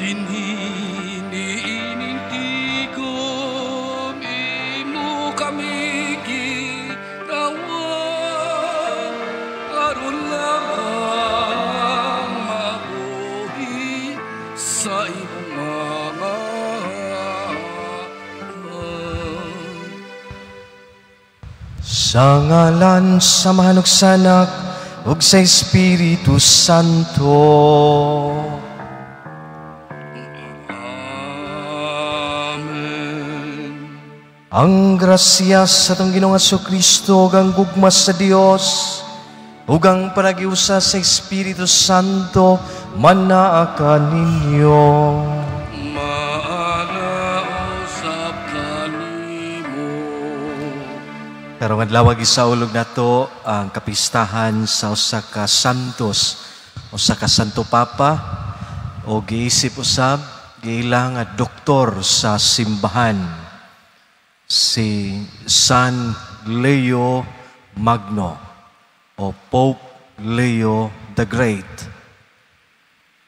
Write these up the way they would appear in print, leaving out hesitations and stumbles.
Dinhi niining tigom, imo kami gitawag, aron lamang mabuhi sa imong mga. Sa ngalan sa Amahan ug sa Anak ug sa Espiritu Santo. Amen. Ang grasya sa atong Ginoong Kristo ug ang gugma sa Dios ug ang panagiusa sa Espiritu Santo manaa kaninyo. Maana usab kanimo. Karong adlaw gisaulog nato ang kapistahan sa usa ka santos, usa ka Santo Papa o giisip usab giila nga doktor sa simbahan, si San Leo Magno o Pope Leo the Great.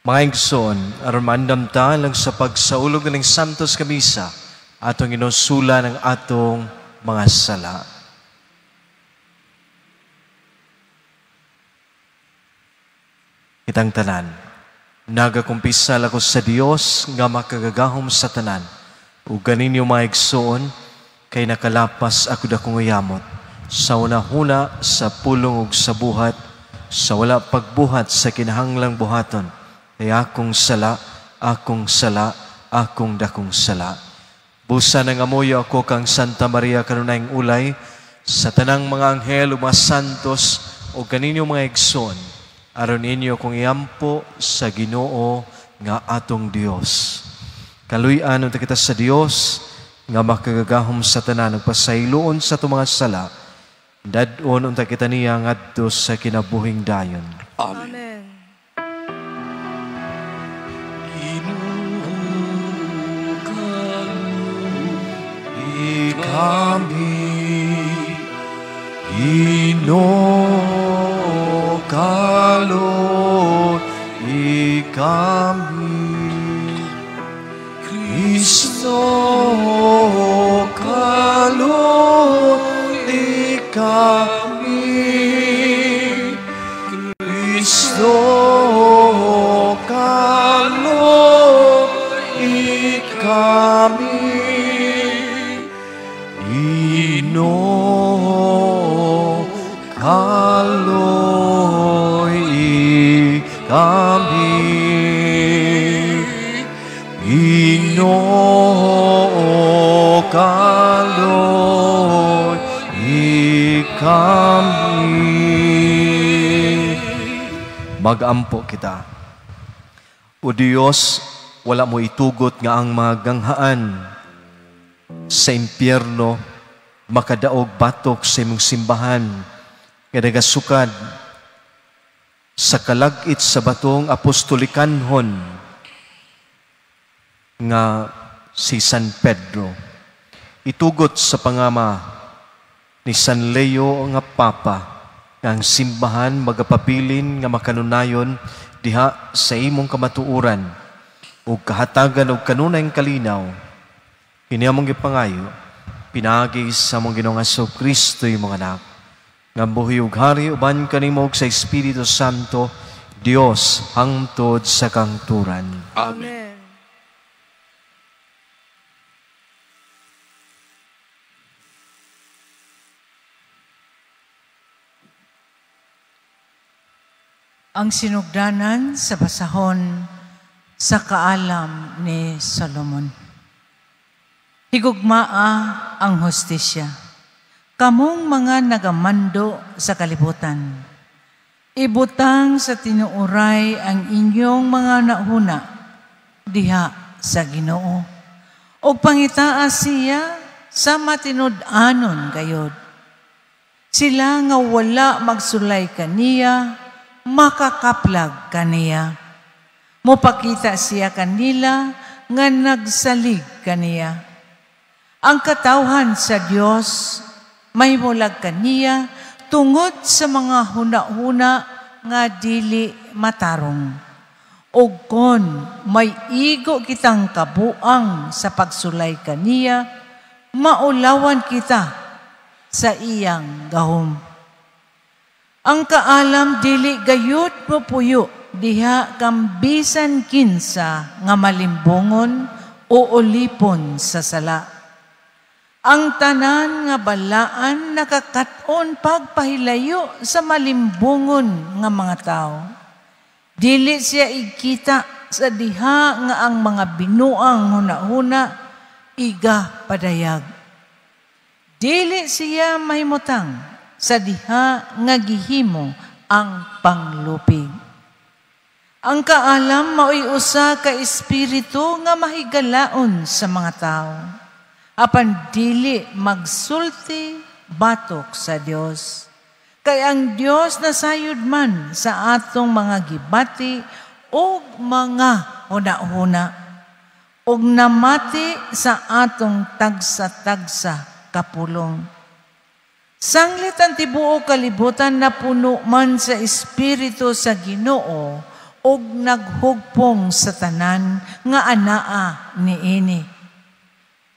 Mga igsoon, aron maandam ta lang sa pagsaulog ng Santos Kamisa, atong inusula ng atong mga sala. Kitang tanan, nagakumpisal ako sa Dios nga makagagahom sa tanan, ug ganinyo mga igsoon, kay nakalapas ako dakong yamot, sa una-huna, sa pulong ug sa buhat, sa wala pagbuhat sa kinahanglang buhaton, kay akong sala, akong sala, akong dakong sala. Busa ng amoyo ako kang Santa Maria kanunayng ulay, sa tanang mga anghel ug mga santos o ganinyo mga igsoon, aron ninyo kung iampo sa Ginoo nga atong Dios. Kaluy-an unta kita sa Dios nga makagagahom sa tanan ug pasayloon sa atong mga sala, dad-on unta kita niya ngadto sa kinabuhing dayon. Amen. Amen. Ginoo kami, Ginoo kaloy kami, Kristo kaloy kami, Kristo kaloy kami, Ginoo kaloy kami, Ginoo kaloy kami. Magampo kita. O Dios, wala mo itugot nga ang mga ganghaan sa impyerno makadaog batok sa imong simbahan nga nagasukad sa kalag-it sa batong apostolikanhon nga si San Pedro. Itugot sa pangama ni San Leo nga Papa nga ang simbahan magapabilin nga makanunayon diha sa imong kamatuoran ug kahatagan og kanunayng kalinaw. Kini among gipangayo pinaagi sa among Ginoong Kristo imong anak, nga buhi ug hari uban kanimo ug sa Espiritu Santo, Dios hangtod sa kangturan. Amen. Amen. Ang sinugdanan sa basahon sa kaalam ni Solomon. Higugmaa ang hustisya. Kamong mga nagamando sa kalibutan, ibutang sa tinuoray ang inyong mga nahuna diha sa Ginoo. Og pangitaa siya sa matinud-anon gayod. Sila nga wala magsulay kaniya, makakaplag kaniya. Mopakita siya kanila nga nagsalig kaniya. Ang katawhan sa Dios mahimulag kaniya tungod sa mga huna-huna nga dili matarong. Ug kon may igo kitang kabuang sa pagsulay kaniya, maulawan kita sa iyang gahom. Ang kaalam dili gayud mopuyo diha kang bisan kinsa nga malimbongon o ulipon sa sala. Ang tanan nga balaan nakakaton pagpahilayo sa malimbongon nga mga tao. Dili siya igkita sa diha nga ang mga binuang hunahuna iga padayag. Dili siya mahimutang sa diha nga gihimo ang panglupig. Ang kaalam maoy usa ka espiritu nga mahigalaon sa mga tao, apan dili magsulti batok sa Dios. Kay ang Dios nasayod man sa atong mga gibati ug mga hunahuna, ug namati sa atong tagsa-tagsa kapulong. Sanglit ang tibuok kalibutan na puno man sa espiritu sa Ginoo ug naghugpong sa tanan nga anaa niini.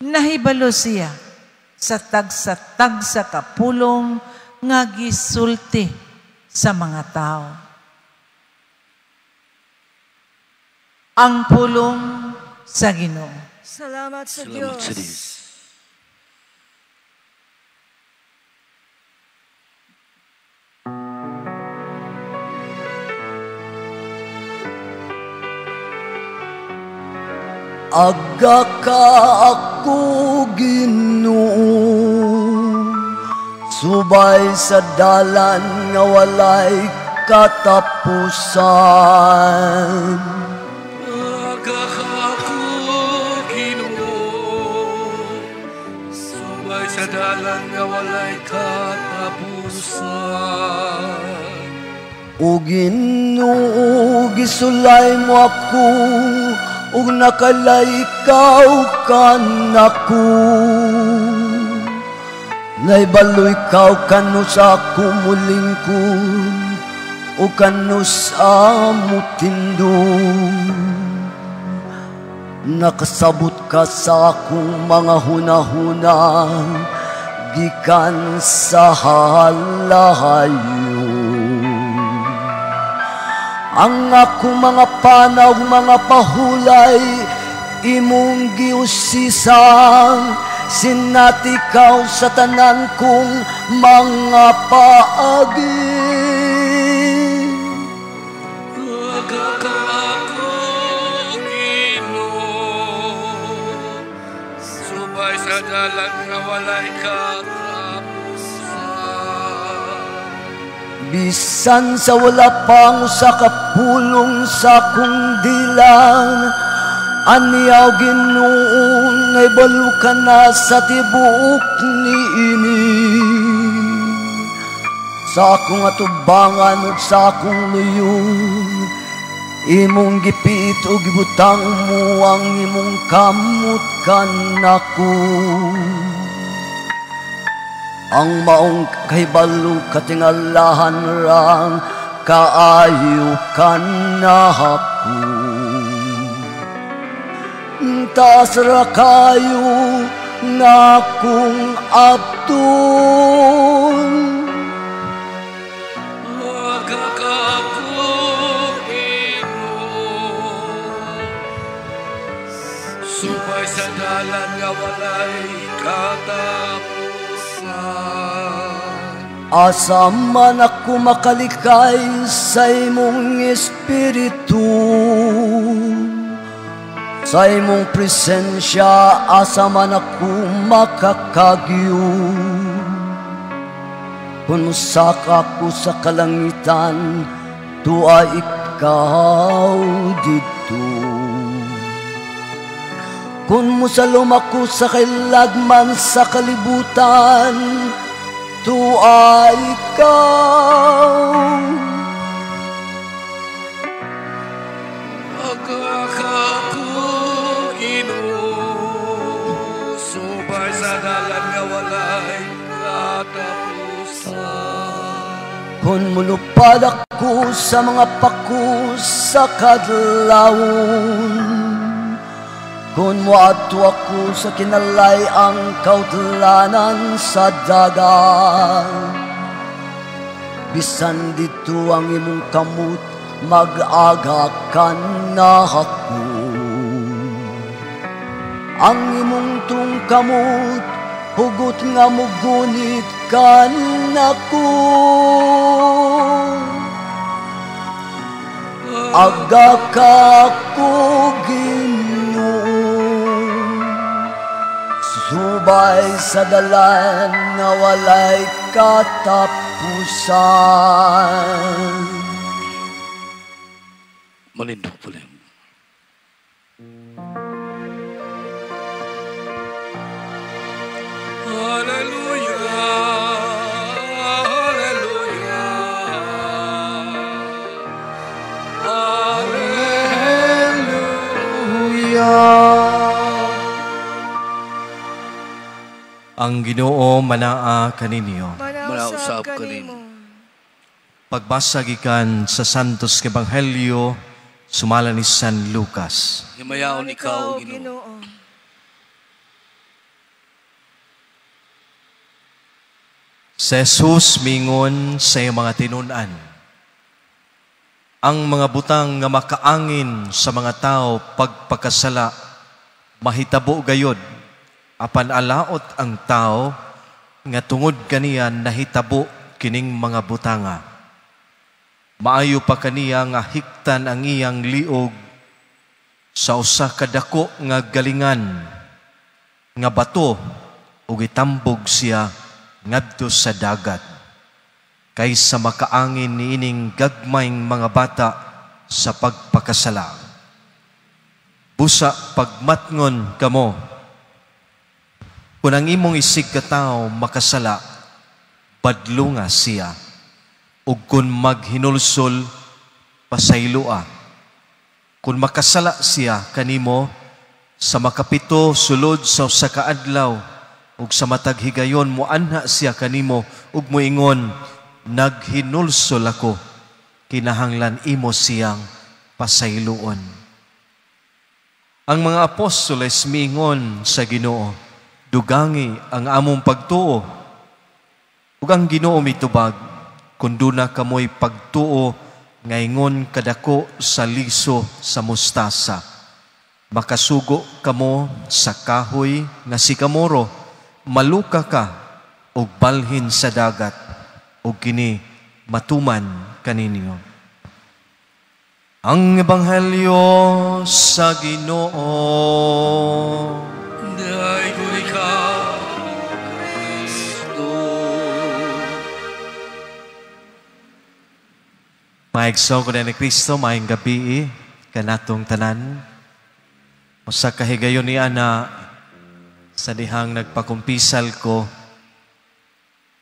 Nahibalo siya sa tagsa-tagsa kapulong nga gisulti sa mga tao. Ang pulong sa Ginoo. Salamat sa Salamat Diyos. sa Diyos. Aga ka ako, Ginoo, subay sa dalan nga walay katapusan. Aga ka ako, Ginoo, subay sa dalan nga walay katapusan. O Ginoo, gisulay mo ako, ug nakalaykaw kanako. Naibaloy kaw kanu sa kumulingkod, o kanu sa mutindog. Nakasabot ka sa akong mga hunahuna, gikan sa halahayo. Ang akong mga panaw, mga pahulay, imong giusisang, sinatikaw sa tanan kong mga paagi. Aga ka ako, Ginoo, subay sa dalan nga walay katapusan. Bisan sa wala pang usa ka pulong sa akong dilang, aniyaw Ginoo, naibalo ka na sa tibuok niini. Sa akong atubangan ug sa akong luyon, imong gipiit ug gibutang mo ang imong kamot kanako. Ang maong kahibalo katingalahan rang kaayo kanako. Taas ra kayo nga akong abton. Aga ka ako, Ginoo, subay sa dalan nga walay katapusan. Asa man ako makalikay sa imong espiritu, sa imong presensya asa man ako makakagyo. Kung mosaka ako sa kalangitan, tuwa ikaw didto. Kung mosalom ako sa kailagman sa kalibutan, tuwa ikaw. Aga ka ako, Ginoo, subay sa dalan nga walay katapusan. Kung mulupad ako ako sa mga pako sa kadlawon, kung moadto ako sa kinalay ang kautlanan sa dagat, bisan dito ang imong kamot, mag-aga ka na ako. Ang imong tung kamot, hugot nga mugunit ka nako. Aga ka ko, Ginoo, subay sa dalan nga walay katapusan. Malindog po lang. Hallelujah, hallelujah, hallelujah. Ang Ginoo manaa kaninyo. Manausap kanimo. Pagbasa gikan sa Santos Ebanghelyo sumala ni San Lucas. Himayaon ikaw, Ginoo. Si Jesus mingon sa iyang mga tinun-an, ang mga butang nga makaangin sa mga tao pagpakasala, mahitabo gayod, apan alaot ang tao nga tungod kaniya nahitabo kining mga butanga. Maayo pa kaniya nga hiktan ang iyang liog sa usa ka dako nga galingan nga bato ug itambog siya ngadto sa dagat, kaysa makaangin niining gagmayng mga bata sa pagpakasala. Busa pagmatngon kamo, kung ang imong isig katawo makasala, badlunga siya, ug kung maghinulsol, pasayloa. Kung makasala siya kanimo, sa makapito sulod sa usa ka adlaw, ug sa matag higayon moanha siya kanimo ug moingon, naghinulsol ako, kinahanglan imo siyang pasayloon. Ang mga apostoles miingon sa Ginoo, dugangi ang among pagtuo. Ug ang Ginoo mitubag, kun duna kamoy pagtuo ngaingon kadako sa liso sa mustasa, makasugo kamo sa kahoy nga sikamoro, maluka ka og balhin sa dagat, og kini matuman kaninyo. Ang Ebanghelyo sa Ginoo. Daygon ikaw, Kristo. Maigsoon ko na ni Kristo, maayong gabi kanatong tanan. Usa ka higayon ni ana sa dihang nagpakumpisal ko,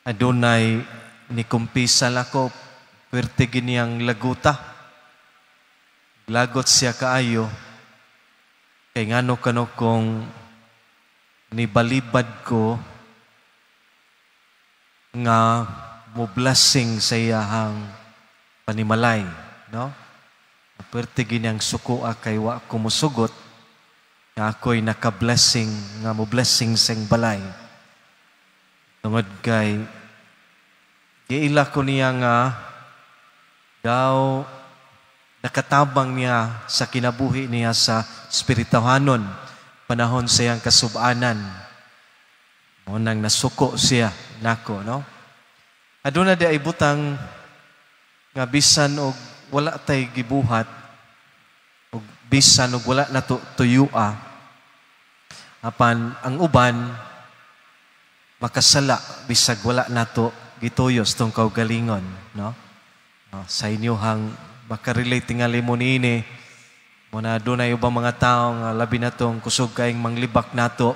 adunay nikumpisal ako, puwerte giniyang laguta. Lagot siya kaayo, kay ngano kano kong nibalibad ko nga mo blessing sa iyahang panimalay, no? Puwerte giniyang sukoa kay wa ko mosugot nga ako'y naka-blessing, nga mo blessing sa iyang balay. Tungod kay giila ko niya nga daw nakatabang niya sa kinabuhi niya sa espirituhanon panahon sa iyang kasubanan. Mo nang nasuko siya nako, no? Aduna di ay butang nga bisan og wala tay gibuhat og bisan og wala na tuyua, apan ang uban makasala bisag wala nato gituyos tong kaugalingon, no? Sa inyohang makarelate tingali mo niini, mo na dunay ubang mga tawo nga labi na tong kusog kaayong manglibak nato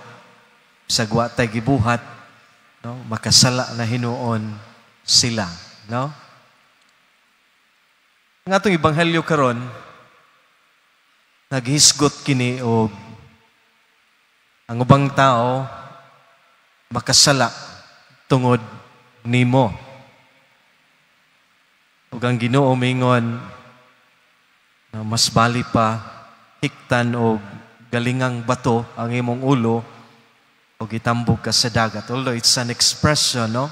bisag wa tay gibuhat, no? Makasala na hinuon sila, no? Ang atong ebanghelyo karon naghisgot kini og ang ubang tao makasala tungod nimo. Ug ang Ginoo mingon na mas bali pa hiktan og galingang bato ang imong ulo o gitambog ka sa dagat. Although it's an expression, no?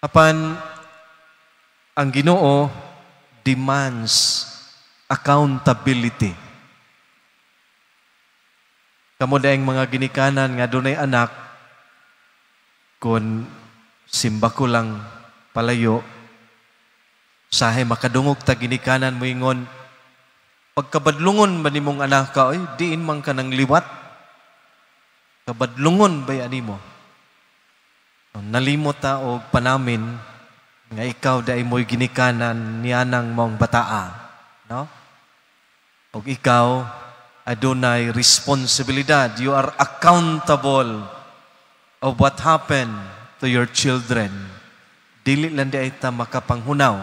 Apan ang Ginoo demands accountability. Kamo daing mga ginikanan nga dunay anak, kung simba ko lang palayo, sahay makadungog ta ginikanan mo ingon, "Pagkabadlungon ba nimong anak ka, oy, diin man ka nang liwat? Kabadlungon ba nimo?" Nalimot ta og panamin nga ikaw dai mo'y ginikanan nianang mong bataa, no? Og ikaw adunay responsibilidad. You are accountable of what happened to your children. Dili lang di ay ta makapanghunaw.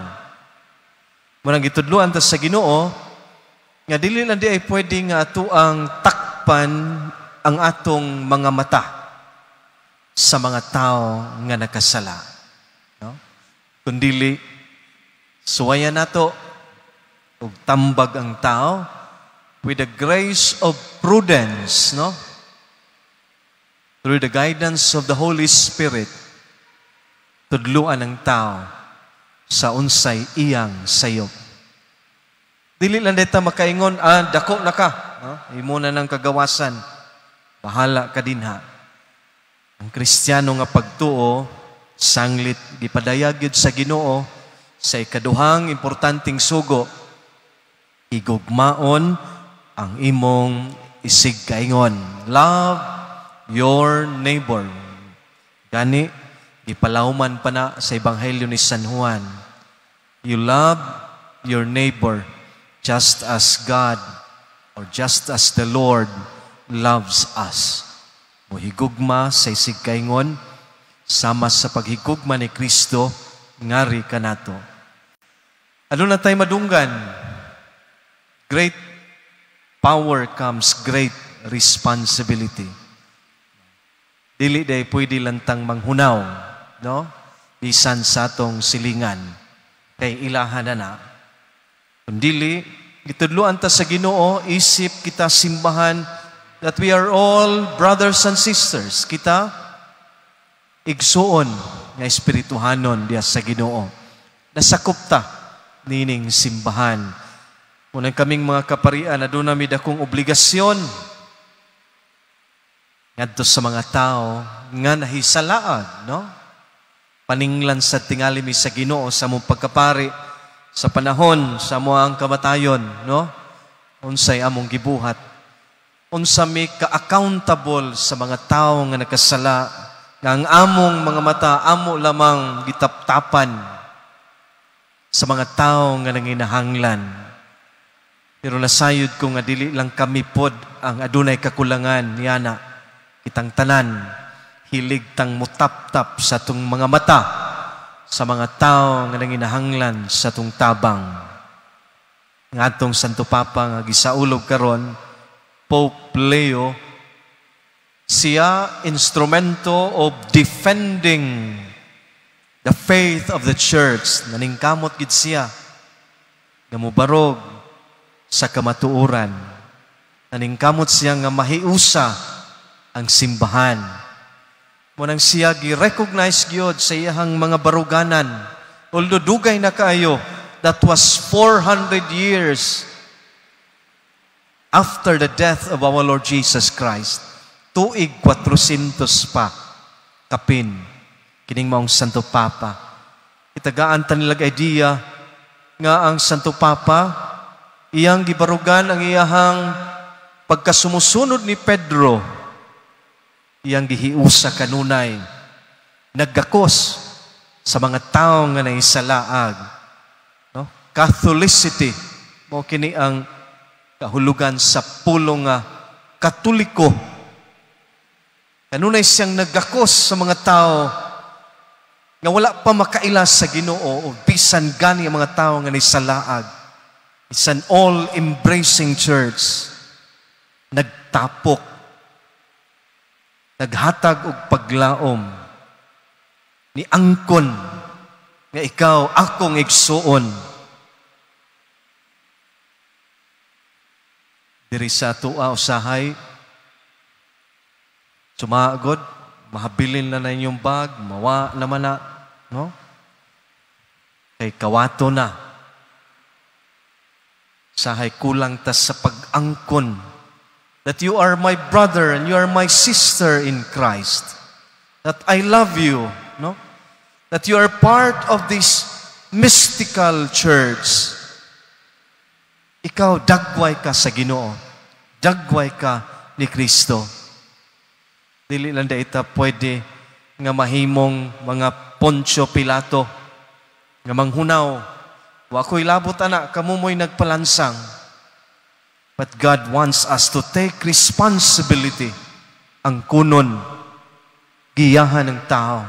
Murang gitudluan ta sa Ginoo nga dili lang di ay pwede nga ato ang takpan ang atong mga mata sa mga tao nga nakasala. No? Kundili, suwayan nato ug tambag ang tao with the grace of prudence, no? Through the guidance of the Holy Spirit, tudluan ang tao sa unsay iyang sayop. Dili lang dita makaingon, "Ah, dako na ka. No? Imo na ng kagawasan. Bahala ka dinha." Ang Kristiyano nga pagtuo, sanglit gipadayag gyud sa Ginoo sa ikaduhang importanteng sugo, higugmaon ang imong isigkaingon. Love your neighbor. Gani, gipalawman pa na sa Ebanghelyo ni San Juan. You love your neighbor just as God or just as the Lord loves us. Mohigugma sa isigkaingon, sama sa paghigugma ni Kristo, ngari kanato. Ano na tayo madunggan? Great power comes great responsibility. Dili day pwede lantang manghunaw, no? Bisan sa atong silingan kay ilahan na na. Kundili, gitudluan ta sa Ginoo, isip kita simbahan, that we are all brothers and sisters. Kita igsuon nga espirituhanon diya sa Ginoo. Nasakop ta nining simbahan. Unang kaming mga kaparian, aduna mi dakong obligasyon ngadto sa mga tao nga nahisalaag, no? Paninglan sa tingali mi sa Ginoo sa among pagkapari sa panahon sa among kamatayon, no? Unsay among gibuhat? Unsa mi ka-accountable sa mga tao nga nakasala nga ang among mga mata amo lamang gitaptapan sa mga tao nga nanginahanglan? Pero nasayod ko nga dili lang kami pod ang adunay kakulangan niana. Kitang tanan hilig tang mutaptap sa atong mga mata sa mga tao nga nanginahanglan sa atong tabang. Nga atong Santo Papa nga gisaulog karon, Pope Leo, siya instrumento of defending the faith of the Church. Naningkamot gid siya nga mobarog sa kamatuoran. Naningkamot siya nga mahiusa ang simbahan. Munang siya gi-recognize gyud sa iyahang mga baruganan. Although dugay na kaayo, that was 400 years after the death of our Lord Jesus Christ. Tuig 400 pa kapin kining maong Santo Papa. Itagaan ta nilag idea nga ang Santo Papa iyang gibarugan ang iyahang pagkasumusunod ni Pedro, iyang gihiusa kanunay, naggakos sa mga tao nga naisalaag, no? Catholicity mo kini ang kahulugan sa pulong nga Katoliko. Kanunay siyang naggakos sa mga tao nga wala pa makaila sa Ginoo o bisan gani ang mga tao nga naisalaag. It's an all-embracing church. Nagtapok, naghatag og paglaom, ni angkon nga ikaw akong igsuon. Diri sa atoa usahay, sumagod, mahabilin na na inyong bag, mawa naman na, no? Kay kawato na. Sahay kulang ta sa pag-angkon that you are my brother and you are my sister in Christ. That I love you, no? That you are part of this mystical church. Ikaw, dagway ka sa Ginoo. Dagway ka ni Kristo. Dili lang da ita pwede nga mahimong mga Poncio Pilato, nga manghunaw. Wa ko'y labot ana, kamo mo'y nagpalansang. But God wants us to take responsibility. Ang kunon, giyahan ng tao.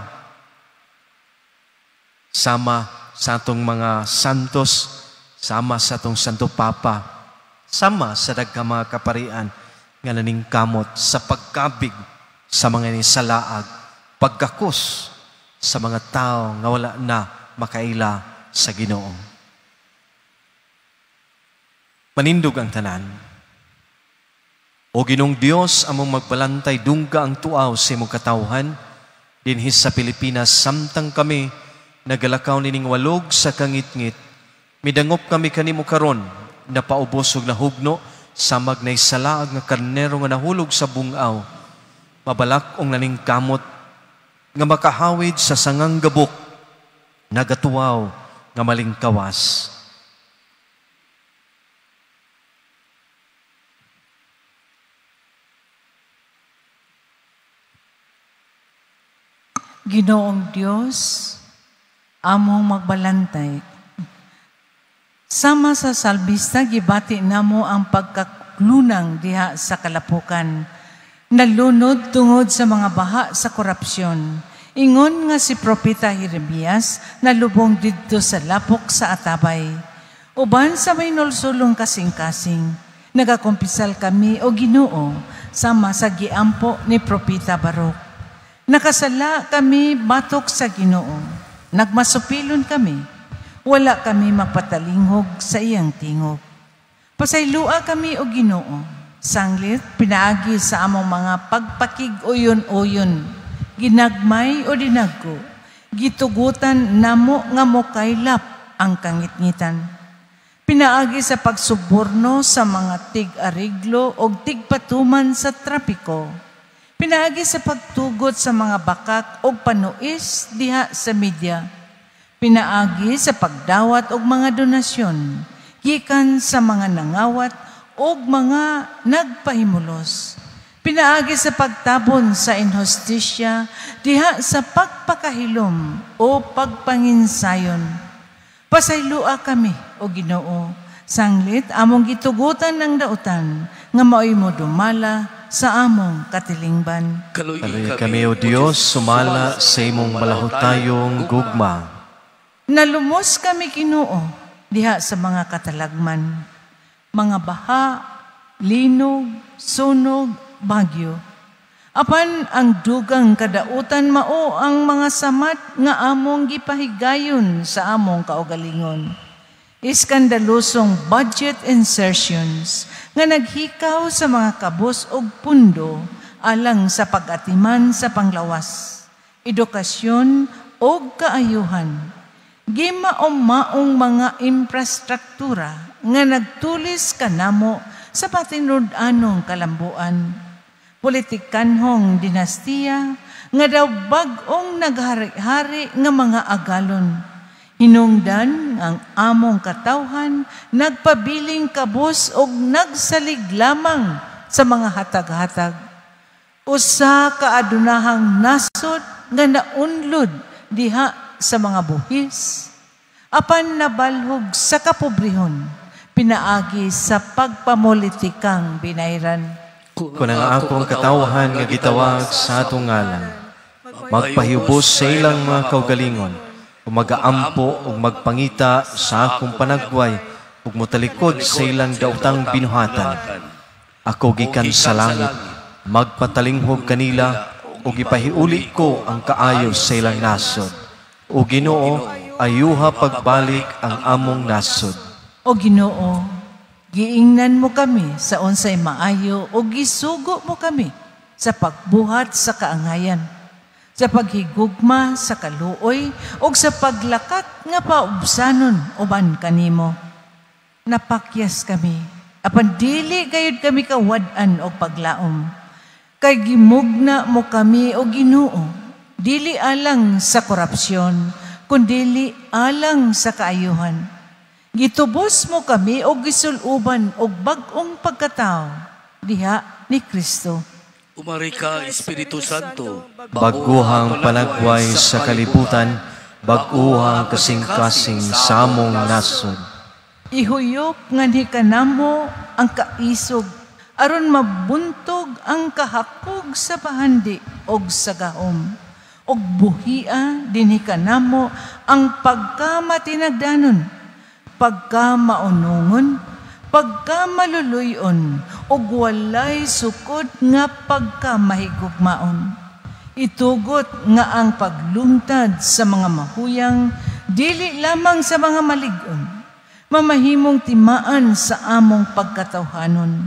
Sama sa atong mga santos, sama sa atong Santo Papa, sama sa daghang mga kaparian nga naningkamot sa pagkabig sa mga nisalaag, pagkakos sa mga tao nga wala na makaila sa Ginoo. Manindog ang tanan. O Ginoong Dios, among magbalantay dungga ang tuaw sa imong katawhan dinhi sa Pilipinas samtang kami nagalakaw nining walog sa kangitngit. Midangop kami kanimo karon, napaubos og nahugno samag naisalaag nga karnero nga nahulog sa bungaw. Mabalak-ong naningkamot nga makahawid sa sangang gabok, nagatuwaw nga malingkawas. Ginoong Dios, among magbalantay. Sama sa salbista, gibati namo ang pagkaklunang diha sa kalapukan. Nalunod tungod sa mga baha sa korupsyon. Ingon nga si Propeta Jeremias nalubong didto sa lapok sa atabay. Uban sa may nulsulong kasing-kasing, nagakumpisal kami o Ginoo sama sa giampo ni Propeta Barok. Nakasala kami batok sa Ginoo. Nagmasupilon kami. Wala kami mapatalinghog sa iyang tingog. Pasaylua kami o Ginoo. Sanglit pinaagi sa among mga pagpakig-uyon-uyon, ginagmay o dinagko, gitugutan namo nga mokaylap ang kangitngitan. Pinaagi sa pagsuborno sa mga tig-ariglo o tigpatuman sa trapiko. Pinaagi sa pagtugot sa mga bakak o panuis diha sa media. Pinaagi sa pagdawat og mga donasyon, gikan sa mga nangawat og mga nagpahimulos. Pinaagi sa pagtabon sa inhustisya diha sa pagpakahilom o pagpanginsayon. Pasaylua kami o Ginoo, sanglit among gitugutan ng dautan nga maoy mo dumala sa among katilingban. Kaluoy kami o Dios, sumala sa imong malahutayong gugma. Nalumos kami Ginoo diha sa mga katalagman, mga baha, linog, sunog, bagyo. Apan ang dugang kadautan mao ang mga samat nga among gipahigayon sa among kaugalingon. Iskandalusong budget insertions nga naghikaw sa mga kabos og pundo alang sa pag-atiman sa panglawas, edukasyon og kaayuhan. Gimaom-maong mga infrastruktura nga nagtulis kanamo sa patinud-anong kalambuan. Politikanhong dinastiya nga daw bag-ong naghari-hari nga mga agalon. Hinungdan ang among katawhan nagpabiling kabos og nagsalig lamang sa mga hatag-hatag. Usa ka adunahang nasod nga naunlod diha sa mga buhis, apan nabalhog sa kapobrehon, pinaagi sa pagpamolitikang binayran. Kun ang akong katawhan nga gitawag sa atong ngalan, magpahibos sa ilang mga kaugalingon, ug magaampo ug magpangita sa akong panagway, ug motalikod sa ilang daotang binuhatan. Ako gikan sa langit, magpatalinghog kanila, ug ipahiuli ko ang kaayo sa ilang nasod. O Ginoo, Ayuha pagbalik ang among nasod. O Ginoo, giingnan mo kami sa unsay maayo o gisugo mo kami sa pagbuhat sa kaangayan, sa paghigugma sa kaluoy o sa paglakat nga paubsanon uban kanimo. Napakyas kami, apan dili gayud kami kawad-an og paglaom. Kay gimugna mo kami o Ginoo, dili alang sa korupsyon, kundili alang sa kaayuhan. Gitubos mo kami og gisuluban og bag-ong pagkatao diha ni Kristo. Umari ka, Espiritu Santo, baguhang panagway sa kalibutan, baguhang kasing-kasing sa among nasod. Ihuyop nganhi kanamo ang kaisog, aron mabuntog ang kahakog sa bahandi og sa gahom. Og buhia dinhi kanamo ang pagkamatinagdanon, pagkamaunungon, pagkamaluluyon, og walay sukod nga pagkamahigugmaon. Itugot nga ang paglungtad sa mga mahuyang, dili lamang sa mga malig-on, mamahimong timaan sa among pagkatawhanon.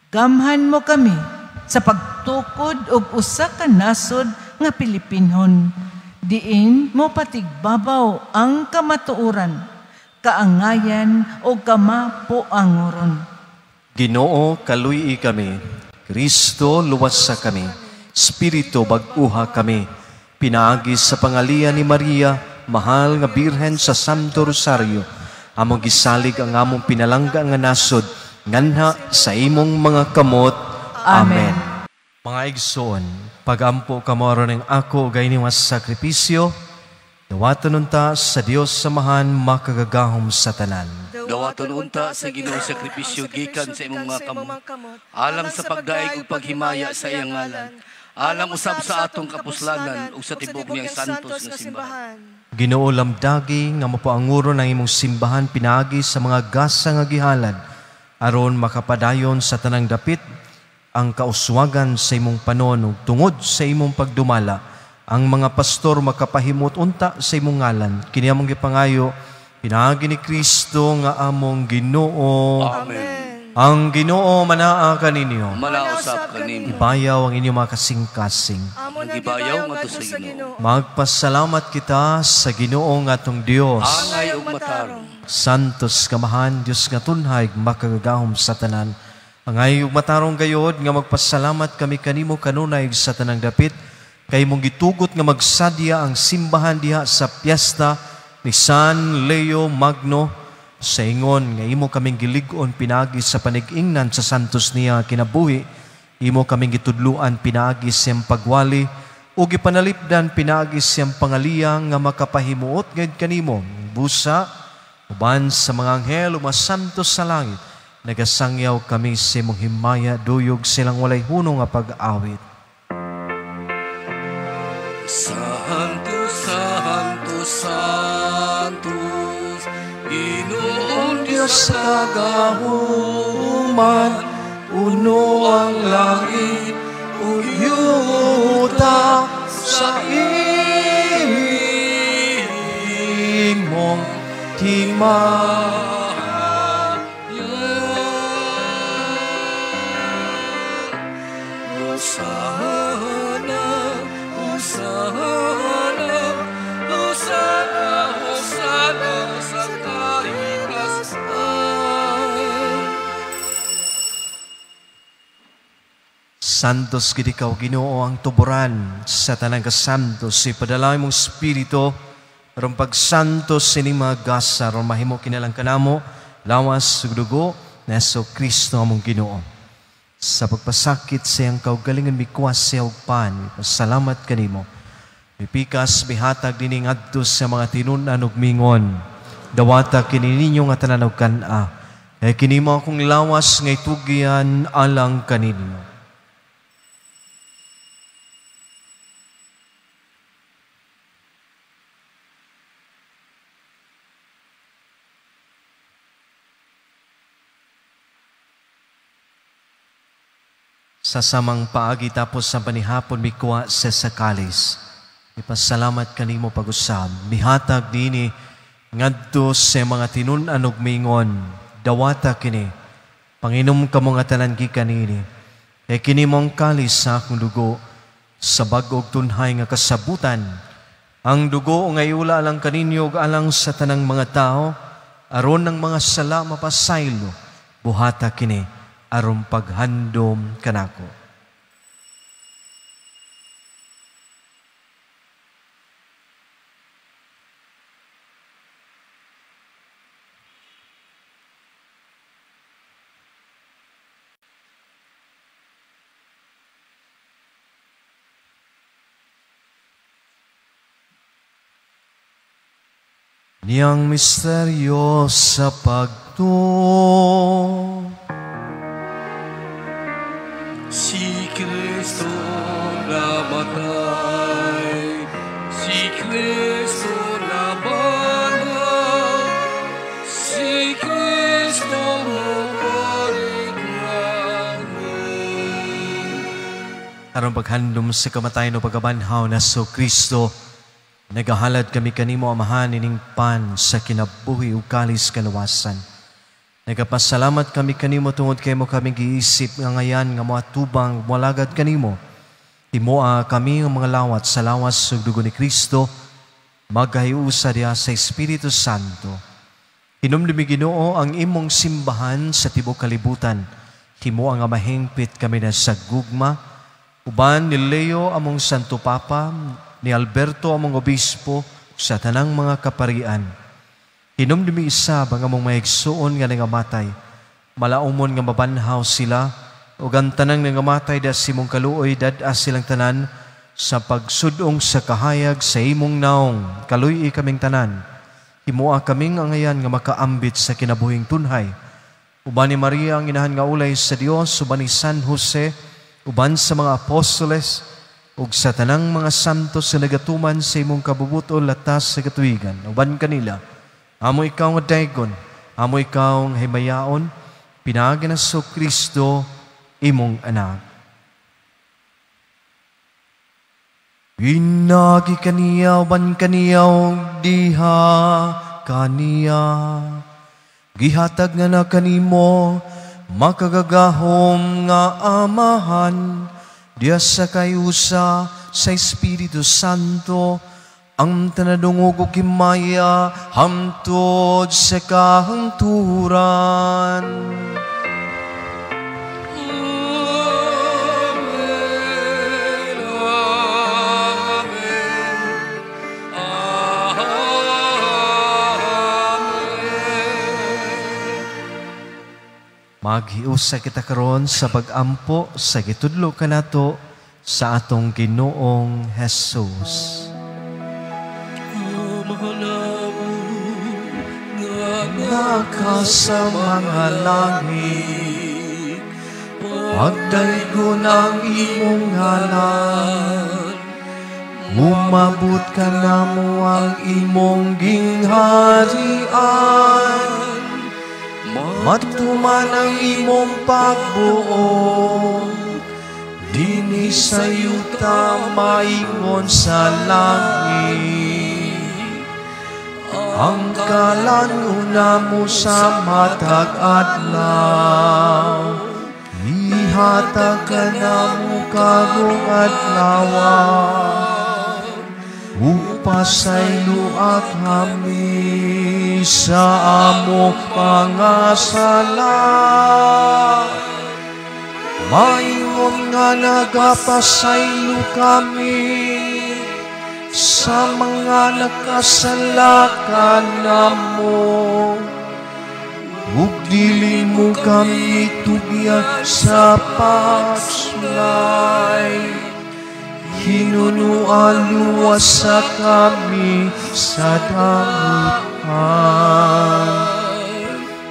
Gamhan mo kami sa pagtukod og usa ka nasod nga Pilipinhon. Diin mo patigbabaw ang kamatuoran, kaangayan o kamapuangoron. Ginoo, kaluy-i kami. Kristo, luwasa kami. Espiritu, bag-uha kami. Pinaagi sa pangalian ni Maria, mahal nga Birhen sa Santo Rosario, among gisalig ang among pinalangga nga nasod, nganha sa imong mga kamot. Amen. Mga igsoon, pagampo kamo aron ng ako gayni mas sakripisyo, dawaton unta sa Dios samahan makagagahom sa tanan. Dawaton unta sa Ginoo sakripisyo gikan sa imong mga kamot, alang sa pagdaig ug paghimaya sa iyang ngalan, alang usab sa atong kapuslanan ug sa tibuok niyang santos nga simbahan. Ginoo, lamdagi nga mapaanguro ng imong simbahan pinaagi sa mga gasa nga gihalad, aron makapadayon sa tanang dapit ang kauswagan sa imong panon ug tungod sa imong pagdumala ang mga pastor makapahimot unta sa imong ngalan. Kini among gipangayo pinaagi ni Kristo nga among Ginoo. Amen. Ang Ginoo manaa kaninyo. Manausap kanimo. Ibayaw ang inyong mga kasing-kasing. Ibayaw ngadto sa Ginoo. Magpasalamat kita sa Ginoo nga atong Dios. Angay ug matarong. Santos kamahan Dios nga tunhay makagagahom sa tanan. Angay ug matarong gayod nga magpasalamat kami kanimo kanunay sa tanang dapit kay imong gitugot nga magsadya ang simbahan diha sa piyesta ni San Leo Magno sa ingon nga imo kaming gilig-on pinaagi sa panig-ingnan sa santos niya kinabuhi, imo kaming gitudluan pinaagi sa iyang pagwali ug gipanalipdan pinaagi sa iyang pangaliya nga makapahimuot gayud kanimo busa uban sa mga anghel ug mga santos sa langit. Nagasangyaw kami sa imong himaya, duyog silang walay hunong nga pag-awit. Santo, Santo, Santo, Ginoong Diyos sa kagahuman, puno ang langit ug yuta sa imong himaya. Hosana, Hosana, Hosana, Hosana sa kaitasan. Santos gid ikaw Ginoo ang tuburan sa tanang kasantos, ipadala imong espiritu aron pagsantos sining mga gasa aron mahimo kinalang kanamo lawas ug dugo ni Hesus Kristo among Ginoo. Sa pagpasakit sa iyang kaugalingon mikuha siya og pan, pasalamat kanimo. Mipikas mihatag dinhi ngadto sa mga tinun-an ug mingon. Dawata kini ninyo nga tanan og kan-a. Kay kini mo akong lawas nga itugyan alang kaninyo. Sa samang paagi tapos sa panihapon mikuha sa sakalis. Ipasalamat kanimo pag-usab, mihatag dini ngadto sa mga tinun-an ug miingon, dawata kini, panginom kamo nga tanan gikan niini, kay kini mao ang kalis sa akong dugo, sa bag-o ug tunhay nga kasabutan. Ang dugo nga iula alang kaninyo ug alang sa tanang mga tao, aron ang mga sala mapasaylo, buhata kini aron paghandom kanako. Niyang misteryo sa pagtuo. Si Kristo namatay, si Kristo nabanhaw, si Kristo mobalik langit. Aron paghandom sa kamatayon o pagkabanhaw na so Kristo, nagahalad kami kanimo, Amahan, ining pan sa kinabuhi ug kalis kalawasan. Nagapasalamat kami kanimo tungod kay mo kami giisip nga ngayan nga moatubang moalagad kanimo. Himoa kami ang mga lawat sa lawas ug dugo ni Kristo, magkahiusa diha sa Espiritu Santo. Hinumdumi, Ginoo, ang imong simbahan sa tibuok kalibutan. Himoa nga mahingpit kami na sa gugma, uban ni Leo among Santo Papa, ni Alberto among Obispo, sa tanang mga kaparian. Hinumdumi isab ang among mahigsuon nga nangamatay. Malaumon nga mabanhaw sila, ug ang tanang nangamatay da sa imong kaluoy, dad-a silang tanan sa pagsudong sa kahayag sa imong naong. Kaluy-i kaming tanan. Himoa kaming angayan nga makaambit sa kinabuhing tunhay. Uban ni Maria ang inahan nga ulay sa Dios, uban ni San Jose, uban sa mga apostoles, ug sa tanang mga santos nga nagatuman sa imong kabubuton latas sa katuigan. Uban kanila, amo ikaw nga daygon, amo ikaw nga himayaon, pinaagi na sa Kristo imong anak. Inagi kaniya, uban kaniya, ug diha kaniya. Gihatag nga na kanimo, makagagahom nga Amahan, diya sa kayusa sa Espiritu Santo, ang tanadungog ug himaya hamtod sa kahangturan. Amen, amen, amen. Maghiusa kita karon sa pag-ampo sa gitudlo kanato sa atong Ginoong Hesus. Naka sa mga langit, pagdaygon ang imong ngalan, umabot ka namo ang imong gingharian, matuman ang imong pagbuot, dinhi sa yuta maingon sa langit. Ang kalan-una mo sa matag adlaw, ihatag ka namo karong adlaw, upasayloa kami sa among mga sala. Maingon nga nagapasaylo kami sa mga nakasala kanamo. Ug dili mo kami tugyan sa pagsulay, hinunuan luwas sa kami sa damutan.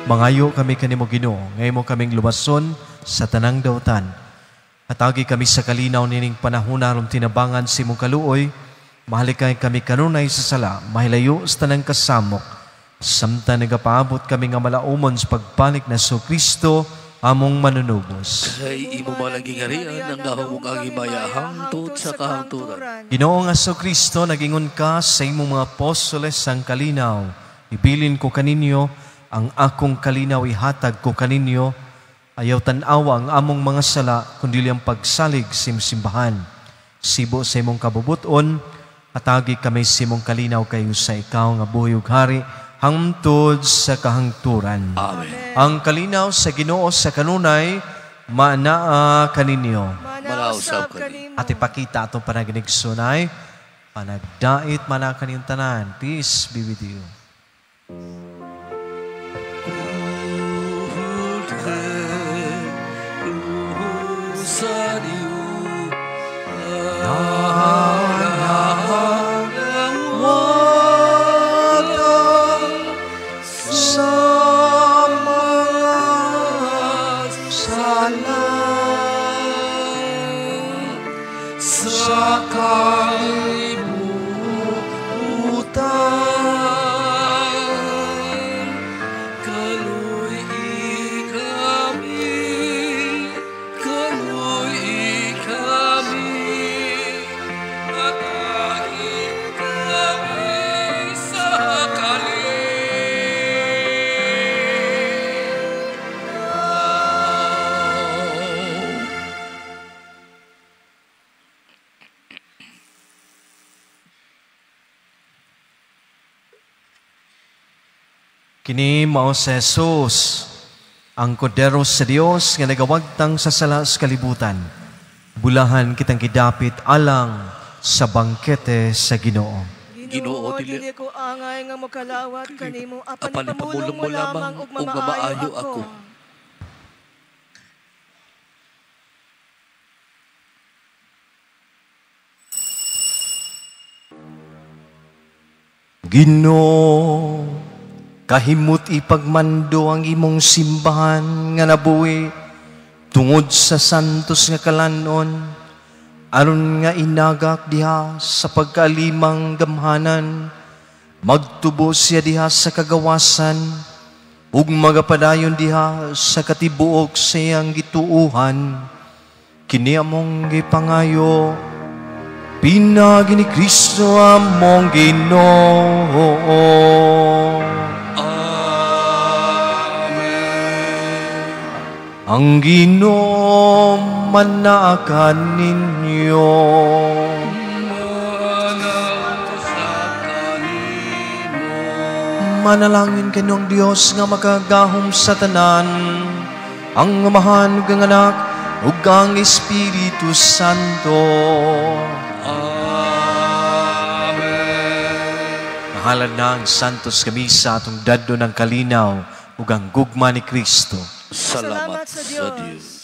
Mangayo kami kanimo, Ginoo, ngayon mo kaming luwason sa tanang dautan. Hatagi kami sa kalinaw nining panahon aron tinabangan sa imong kaluoy. Mahalikay kami kanunay sa sala, mahilayo sa tanang kasamok. Samtang nagapaabot kami nga malaumon sa pagbalik na Jesu Kristo, among manunubos. Kay imo man ang giharian ang gahom ug ang himaya hangtod sa kahangturan. Ginoong Kristo, nagingon ka sa imong mga apostoles ang kalinaw. Ibilin ko kaninyo, ang akong kalinaw ihatag ko kaninyo. Ayaw tan-awa ang among mga sala, kundi ang pagsalig sa imong simbahan. Sibo sa imong kabubuton, atagi kami sa imong kalinaw kayo sa ikaw nga buhi ug hari, hangtod sa kahangturan. Amen. Ang kalinaw sa Ginoo sa kanunay, maanaa kaninyo. Manaa usab kanimo. At ipakita atong panaginigsunay, panagdait man kaniyong tanan. Peace be with you. Sa mga sala, sa kalibutan, Kaluy kami, kaluy kami, atagi kami sa kalinaw. Kini mao si Jesus, ang kordero sa Dios nga nagawagtang sa sala sa kalibutan. Bulahan kitang gidapit alang sa bangkete sa Ginoo. Ginoo, Ginoo, dili ko angay nga mokalawat kanimo, apan Apan ipamulong mo lamang ug mamaayo ako. Ginoo, kahimot ipagmando ang imong simbahan nga nabuhi tungod sa santos nga kalanon, aron nga inagak diha sa pagkaalimang gamhanan, magtubo siya diha sa kagawasan, ug magapadayon diha sa katibuok sa iyang gituohan. Kini among gipangayo, pinagi ni Kristo among Ginoo. Amen. Ang Ginoo manaa kaninyo. Manaa kanimo. Manalangin kaniyong Dios nga makagahom sa tanan, ang Amahan ug ang Anak ug ang Espiritu Santo. Amen. Mahalan na ang Santos Kamisa atong dadto ng kalinaw ug ang gugma ni Kristo. Salamat sa Dios.